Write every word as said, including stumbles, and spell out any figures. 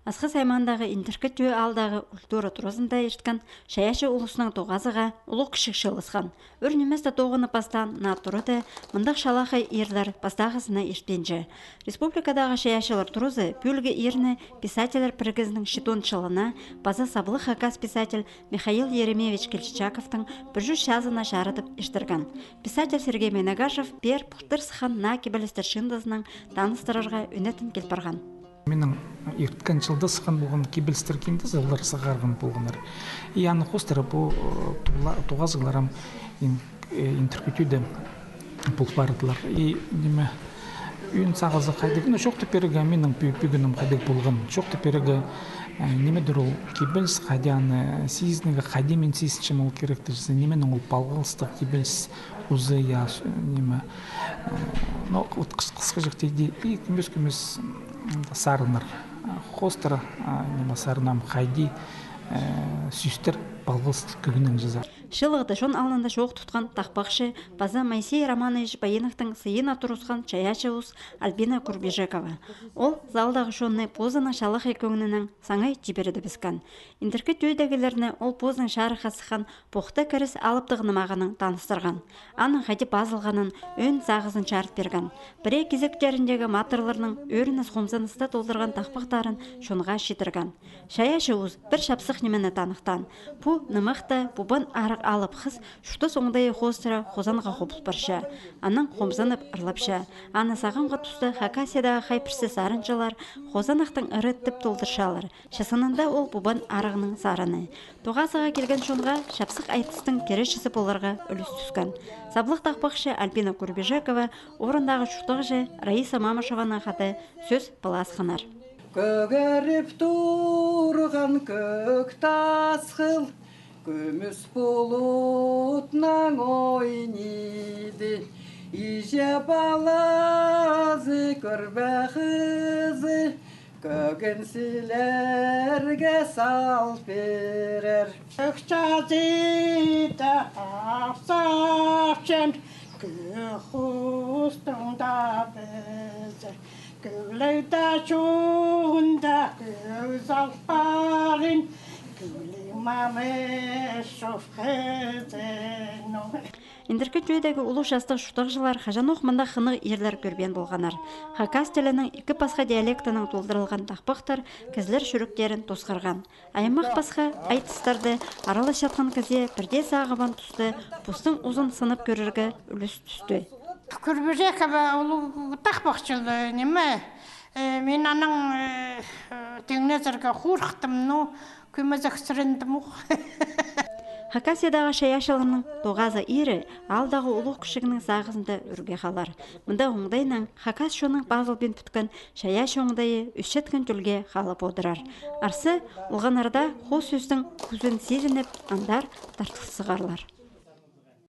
Асхыс аймаандағы Индіркі Тӧӧ аалдағы культура туразында ирткен чайаачы улуснаң тоғазығға улуғ-кічіг чыылысхан. Ӱр нимес тее тоғынып пастаан наа турада мындағ чалахай иирлер пастағызына иртпинче. Республикадағы чайаачылар туразы пӱӱлгі иирні писательлер пірігізінің читон чылына паза саблығ хакас писатель Михаил Еремеевич Кильчичаковтың пір чӱс чазына чарыдып иртірген. Писатель Сергей Майнагашев пеер пултыр сыххан наа кибелістер чыындызынаң таныстырарға ӱнетін кил парған. Минің ирткен чылда сыххан полған кибелістер чыындызы, олар сығарған полғаннар. И аны хоостыра пу, э, тула-, тоғазығлар ам ин-, э, Индіркі Тӧӧде пол парадылар. И ниме, ӧӧн сағызы хайдағ, ну, чоохтап пирерге, минің пӱ-, пӱӱн ам хайдағ полған. Чоохтап пирерге, э, нимедір ол кибеліс, хайди аны сизінерге, хайди мин сизінчем ол киректі чізе, нименең ол палғалыстығ кибеліс узы, я, с-, ниме, э, ну, вот хыс-, хысхаҷахти иди, и кӧмес-кӧмес, м, сарыннар. Хоостыра, а, ниме, сарыннаң хайди, э, сӧстер палғалыстығ кӧгенең чізе. Чыылығда чон алнында чоох тутхан тахпахчы паза Моисей Романович Баиновтың сыйына турысхан чайаачы ус Альбина Курбижекова. Ол залдағы чонны позының чалахай кӧңнінең саңай тибіредібіскен. Индіркі Тӧӧдегілерні ол позының чарыхха сыххан похта кіріс алыптығ нымағынаң таныстырған. Аның хайди пазылғанын, ӧӧн сағызын чарыт пирген. Пірее кизектеріндегі матырларның ӧрініс-хомзаныста толдырған тахпахтарын чонға читірген. Чайаачы ус пір чапсых нимені таныхтаан. Пу нымахта Пубан Арығ алып хыс чуртас оңдайы хоостыра хозанға хобыл парча. Анаң хомзанып ырлапча. Аны сағынған туста Хакасиядағы хай пірсі сарынҷылар хозанахтың ыры тіп толдырчалар. Че сынында ол Пубан Арығның сарыны. Тоғазығға килген чонға чапсых айтыстың киречізі поларға ӱлӱс тӱскен. Саблығ тахпахчы Альбина Курбижекова орындағы чуртағҷы Раиса Мамышеванаң хада сӧс пылаасханнар. Кӧгеріп турған кӧк тасхыл кӱмӱс пулутнаң ойниды. Иҷе палазы, кӧрбе хызы, кӧгін сілерге сал пирер. Ӧк чазыда ах сахчан, кӧк хустың табызы, кӧглег таа чуунда кӧг салбарын, кӧглег Мамышев хызының. Индіркі Тӧӧдегі улуғ частығ чуртағҷылар хаҷанох мындағ хынығ иирлер кӧрбеен полғаннар. Хакас тілінең ікі пасха диалектінең толдырылған тахпахтар кізілер чӱректерін тосхарған. Аймах пасха айтыстарда араласчатхан кізее пірдее сағыбаан туста постың узын сынап кӧрерге ӱлӱс тӱсті. Курбижекова улуғ тахпахчы, ниме, э, мин анаң, э, теңнезерге хорыхтым, ну, кӧмезексірендім ох. Хакасиядағы чайаачыларның тоғазығ иирі аалдағы улуғ-кічігнің сағызында ӱрге халар. Мында оңдайнаң хакас чонның пазылбин пӱткен чайаачы оңдайы ӧсчеткен тӧлге халып одырар. Арса, олғаннарда хоос сӧстің кӱзін сизініп, андар тартылзығарлар.